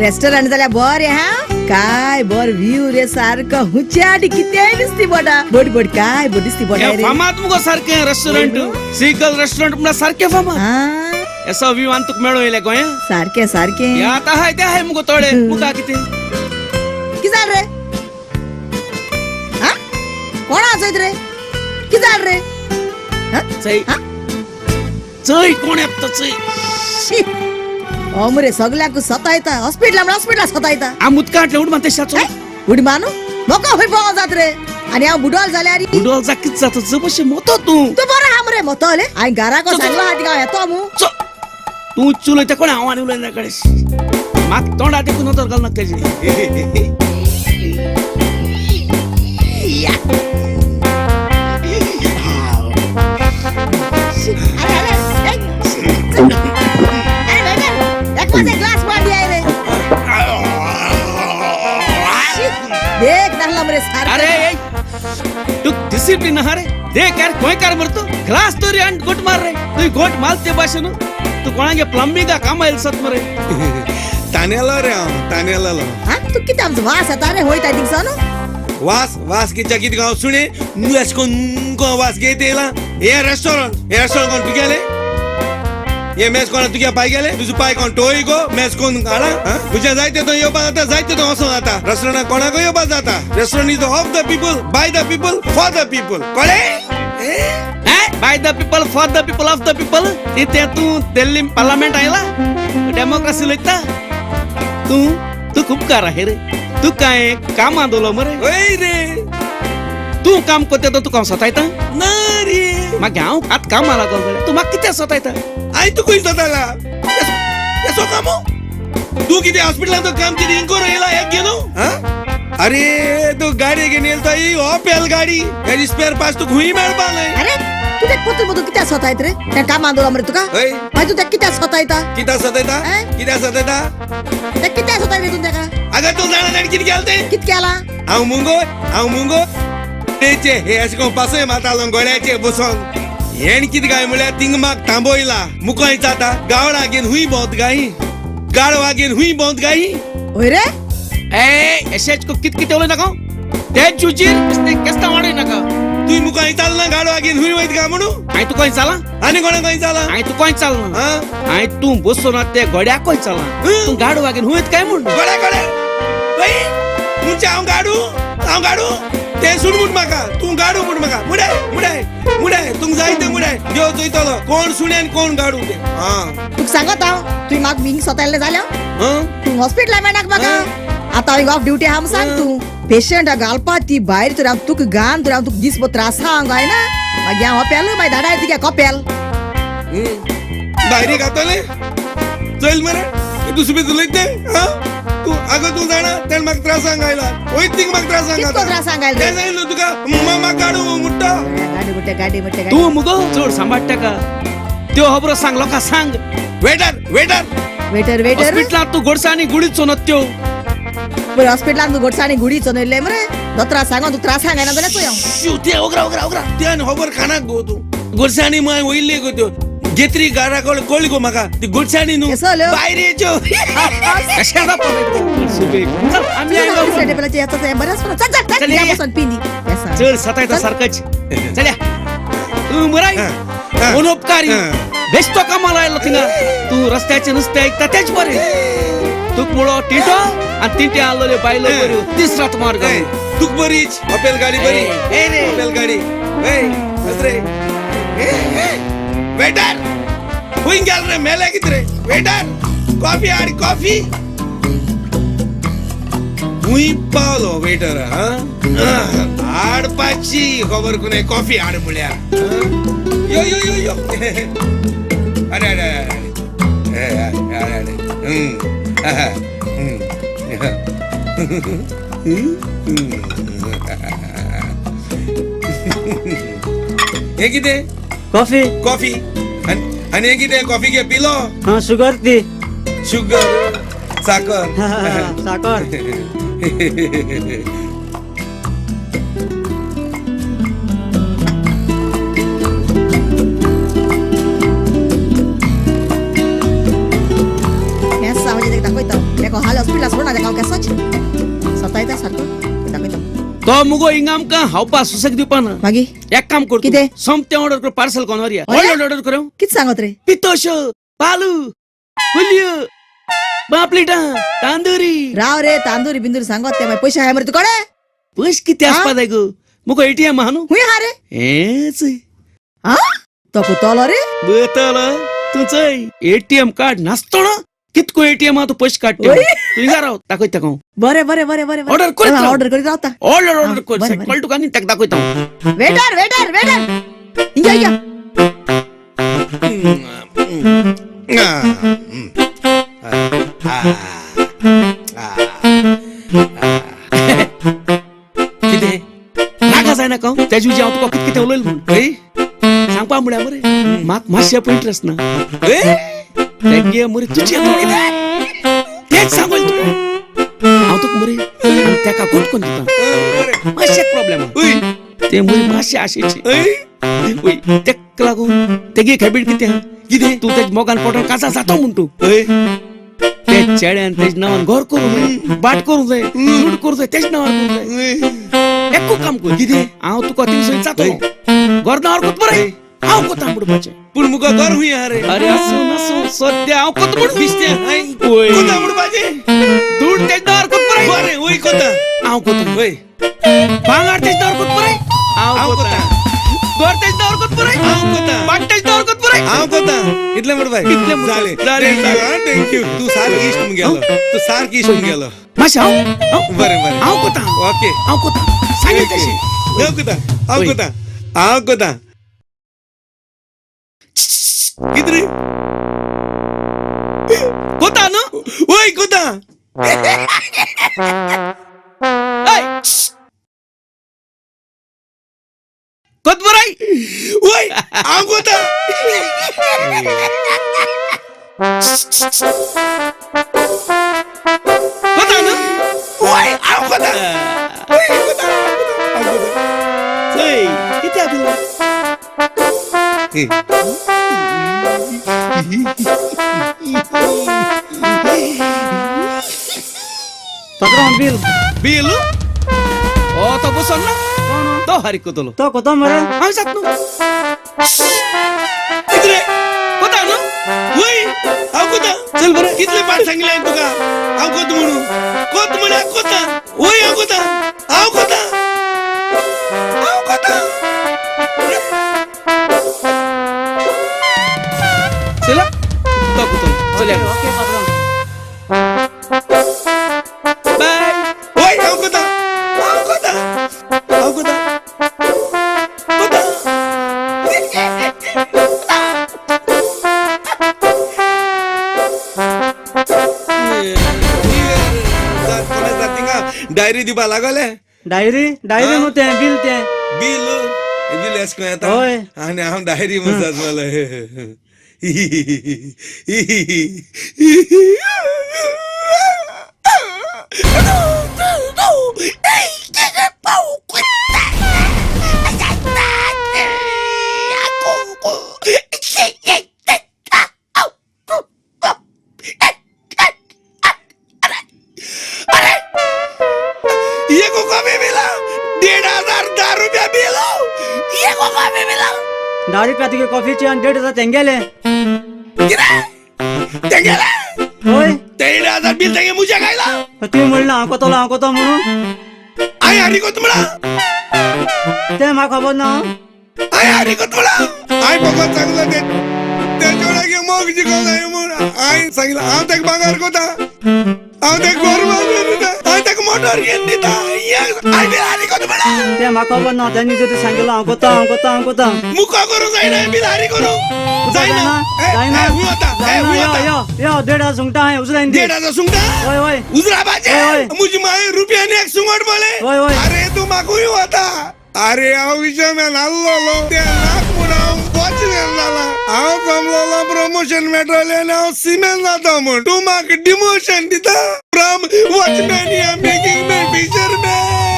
Restaurant जाल्यार बरें हा, काय बर व्ह्यू रे, सारको हुच्याडी कितें दिसती बोटा, बोट बोट काय बोट दिसती बोटा रे. फामाद मुगो सारकें रेस्टॉरंट, सीगल रेस्टॉरंट म्हणल्यार सारकें फामाद. एसो व्यू आनी तुका मेळूं येयले गोंया? सारकें सारकें. हे आतां हाय ते हाय मुगो तोडे मुका कितें कितें जालें रे? हा, कोण आसयत रे? कितें जालें रे? चय चय कोण येता चय. हो मरे सगळ्याक सतायता, हॉस्पिटला म्हण हॉस्पिटला सतायता. आम उदकांतले उड मारता शाचो. उड मानू मोको खंय पोवो जात रे? आनी हांव बुडोल जाल्यार बुडोल जा कितें जाता जबशे मोतो तूं. तूं बरो आहा मरे मोतोले. हांवें घराको सांगलो आहा तिका हांव येतो मू. तूं चुलयता कोण हांव आनी उलयना कडेन. म्हाका तोंडा देखून नदर घालनाका तेजी. अरे तू डिसिप्लिन हा रे, देख यार गोंयकार मरतो ग्लास तरी आनी गोट मार रे. तूं गोट मारते भाशेन तूं कोणागे प्लंबिंगा कामां येयलो सत मरे. तानेलो रे हांव, तानेलो. तूं कितें आमचो वास येता रे वयता थिंगसान? वास वास कित्याक कितें हांव सुणे अशें करून वास घेयत येयला. हे रेस्टॉरंट, हे रेस्टॉरंट कोण तुगेलें? हे मॅच कोणा तुगे पाय गेले? तुजो पाय कोण टोय गो मॅच कोण हाडा? तुज्या जायते तो येवपा जाता, जायते तो वचों जाता. रेस्टॉरंटाक कोणाकूय येवपा जाता. Restaurant is of the people, by the people, for the people. कळ्ळें? By the people, for the people, of the people. ते तूं दिल्ली पार्लमेंट आयला डेमोक्रेसी उलयता तूं. तूं खूब कार आहे रे, तूं कांय कामां दवरलो मरे? हय रे. तूं काम करता तो तुका हांव सतायता ना रे. मागीर हांव आतां कामां लागलो जाल्यार तूं म्हाका कितें सतायता? I तूं खंय सतायला? येसो कामो तूं कितें हॉस्पिटलांत काम कितें इंकोर येयला एक घेवन? अरे तूं गाडी घेवन येयला तो ही ओपेल गाडी, हेजी स्पेअर पार्ट्स तुका खूंय मेळपा न्हय. अरे तूं तेका पोतून पोतून कित्याक सतायत रे? तें कामां दवरला मरे तुका? मागीर तूं तेका कित्याक सतायता? कित्याक सतायता? कित्याक सतायता? तेका कित्याक सतायता रे तूं तेका? आगो तूं जाणा ताणें कितें केलें तें? कितें केलां? हांव मुगो, हांव मुगो तेचे हे अशें करून पासय मारतालो गोळ्याचे बसोन. हेण कितें काय म्हळ्यार थिंग म्हाका थांबयला. मुखाय जाता गावडा घेवन हुंय भोंवत गाय, गाडवा घेवन हुंय भोंवत गाय. हय रे? ए एशेच कित कितें उलय नाका, ते जुजीर केस्तांव वाडय नाका. तुवें मुखाय चालना गाडवा घेवन हुंय वयता काय म्हणून? हांवें तुका चाला? आनी कोणाक खंय चाला? हांवें तुका चालना. हांवें तूं बसो ना ते घोड्याकूय चालना. तूं गाडवा घेवन हुंय वयता काय म्हूण? घोड्या घोड्या हय म्हणजे हांव गाडू, हांव गाडू तें सूड म्हूण म्हाका, तूं गाडू म्हूण म्हाका. मुडाय मुडाय मुडाय तुमकां जाय तें मुडाय. देव चोयतलो कोण सुणे आनी कोण गाडू तें. तुका सांगत हांव, तुवें म्हाका हिंग सतायलें जाल्यार तूं हॉस्पिटला मेळनाका म्हाका. आतां हांव ऑफ ड्युटी आहा म्हूण सांग. तूं पेशंट घालपा ती भायर तर हांव तुका घान तर हांव तुका दीसभर त्रास आहा काय ना. मागीर हांव हॉपेल मागीर धाडाय तुगे कपेल भायरी घातलें चल मरे. तूं सुबेज उलयता तें? तूं आगो तूं जाणा तेणें म्हाका त्रासांक आयला. वयत थिंग म्हाका त्रासांक कितको त्रासांक आयला? तें सांगिल्लो तुका म्हाका गाडू मुट्टा. गाडी मुट्टा, गाडी मुट्टा. तूं मुगो चड सांबाळटा का त्यो खबरो सांग लोकांक सांग. वेटर वेटर वेटर वेटर हॉस्पिटलांत तूं गोडसाणी गुळीचो न्हय त्यो. बरें हॉस्पिटलांत तूं गोडसाणी गुळीचो न्हय मरे. दोतोरा सांगो तूं त्रासांक आयना जाल्यार चोय हांव. ते ओगरा ओगरा ओगरा ते आनी खबर खाणाक गो तूं गोडसाणी माय वयल्ली गो त्यो घेतली घरा कळ्ळी गो म्हाका ती गोडसाणी न्हू भायरेच्यो. चड सतायता सारकच. चल्या तूं मराय मनोपकारी बेश्टो कामाला आयलो थिंगा. तूं रस्त्याचे नुस्तें ऐकता तेच बरें. तुका मुळो टिटो आनी तिंटे आसलेल्यो बायलो बऱ्यो दीस रात मार्ग. तुका बरीच हॉपेल गाडी बरी. हॉपेल गाडी रे वेटर खंय गेल रे? मेले कितें रे? वेटर कॉफी हाड, कॉफी. खंय पावलो वेटर? हाडपाची खबर कोणे कॉफी हाड म्हळ्यार. यो यो यो यो. अरे अरे अरे अरे अरे. हें कितें? कॉफी. कॉफी आनी हें कितें? कॉफी घे पिलो? हा शुगर ती. शुगर साकर. साकर. हें आसा म्हणजे दाखयता. तेका हाल हॉस्पिटला सोडून तेका हांव केसोच सतायता सारको दाखयता. तो मुगो हिंगा आमकां हावपा सुसेग दिवपा ना. मागीर एक काम कर, कितें सोमतें ऑर्डर कर, पार्सल कोण व्हरया. ऑर्डर कर. कितें सांगत रे? पितोश, पालू, कुल्यो, पापलेटां, तांदुरी. राव रे, तांदुरी बिंदुरी सांगत ते मागीर पयशे आहाय मरे तुकडे? पयशे कितें आसपा जाय गो? मुगो एटीएम आहा न्हू. खूंय आहा रे? हेंच. आ तो कुतलो रे? बतलो तूं चय, एटीएम कार्ड नासतना कितको एटीएम आहा तूं पयशे काडटा. तूं हिंगा राव, दाखयता ताका हांव. बरें बरें बरें बरें, ऑर्डर करीत राव. ऑर्डर करीत रावता. ऑर्डर ऑर्डर कर, कळटा तुका न्ही? ताका दाखयता हांव. वेटर वेटर वेटर, हिंगा हिंगा. कितें नाका जायना का? तेजे विशीं हांव तुका कितें कितें उलयलें म्हूण सांगपा म्हळ्यार मरे म्हाका मातशें इंट्रस्ट ना. तेगे मरे तुजें तेच सांगोल तुका हांव तुका मरे तेका गोट कोन्न दिता. मातशें प्रॉब्लेम ते मरे मातशें आशेचें. तेका लागून तेगे हॅबीट कितें आहा? कितें? तूं तेज मोगान पोटान काजार जातो म्हूण तूं ते चेड्यान तेज नांवान घर करूं जाय, बाट करूं जाय, लूट करूं जाय, तेज नांवार करूं जाय. एकू काम कर. कितें? हांव तुका थिंगसर जातलो, घर नांवार कोत बरें हांव कोता म्हणपाचें. पूण मुका घर हुंय आहा रे? अरे आसूं नासूं सद्या हांव कोता म्हण दिसतें कोता म्हणपाचें. दूड तेज नांवार कोत बरें. बरें वय कोता. हांव कोता. वय भांगार तेज नांवार कोत बरें. हांव कोता. घर तेज नांवार कोत बरें. हांव कोता. बाट तेज नांवार कोत बरें. हांव कोता. इतलें म्हणपाचें. इतलें जालें. जालें. Thank you. तूं सारकी इश्ट मुगेलो, तूं सारकी इश्ट मुगेलो. मातशें हांव बरें बरें हांव कोता. ओके हांव कोता. सांगें तशें. हांव कोता. हांव कोता. हांव कोता. कितें रे? कोता न्हू? वय कोता. कोत बराय? वय हांव कोता. कोता न्हू? वय हांव कोता. वय कोता. हांव कोता. चय कित्याक दिलां? पात्रांव बिल. बिल? ओ तो बसोन ना, तो हारीक कोतलो. तो कोतो मरे? हांव जात न्हू. कितें? कोता न्हू? वय हांव कोता. चल बरें. कितले पाट सांगले हांवें तुका हांव कोता म्हणून? कोत म्हळ्यार कोता. वय हांव कोता. हांव कोता. हांव कोता. चला तो कोतलो. चल ओके पात्रांव. बाय. वय हांव कोता. हांव कोता. हांव कोता. कोता. डायरी दिवपा लागले? डायरी डायरी न्हू तें, बिल तें. बिल बिल एश कोन्न येता? हय. आनी हांव डायरी मसाज मला. ये को कमी मिला 1500 10 रुपया बिल. ये को कमी मिला 10 रुपया तुगे कॉफीचे आनी 1500 तेंगेले. कितें तेंगेले? हय. 1500 बिल तेंगे मुज्या खायला? तुवें म्हणलां हांव कोतलो हांव कोतो म्हणून. हांवें हारी कोत म्हणा? तें म्हाका खबर ना. हांवें हारी कोत म्हणा? हांवें फकत सांगलां तें तेच्या वांगडा मोग जिखोंक जाय म्हूण हांवें सांगलां. हांव तेका भांगर कोता, हांव तेका गोर बांदून दिता, हांव तेका मोटर घेवन दिता. हांवें बिल हारी कोत म्हणा? तें म्हाका खबर ना. तेन्ना तुवें सांगिल्लो हांव कोता हांव कोता हांव कोता. मुका करूंक जायना बिल हारी करूंक जायना. जायना. हुंय वता. हुंय वता. यो यो 1500 सुंगटां हांवें उजरायन दी. 1500 सुंगटां? हय हय. उजरा बाजे मुजी माय रुपयानी एक सुंगट बोले. हय हय. अरे तूं म्हाका वता. अरे हांव विशय नाल्लो ते नाक म्हूण हांव वॉचमॅन जाला. हांव जमलोलो प्रमोशन मेळटलें आनी हांव सिमेन जाता म्हूण तूं म्हाका डिमोशन दिता. From watchman you are making me fisherman.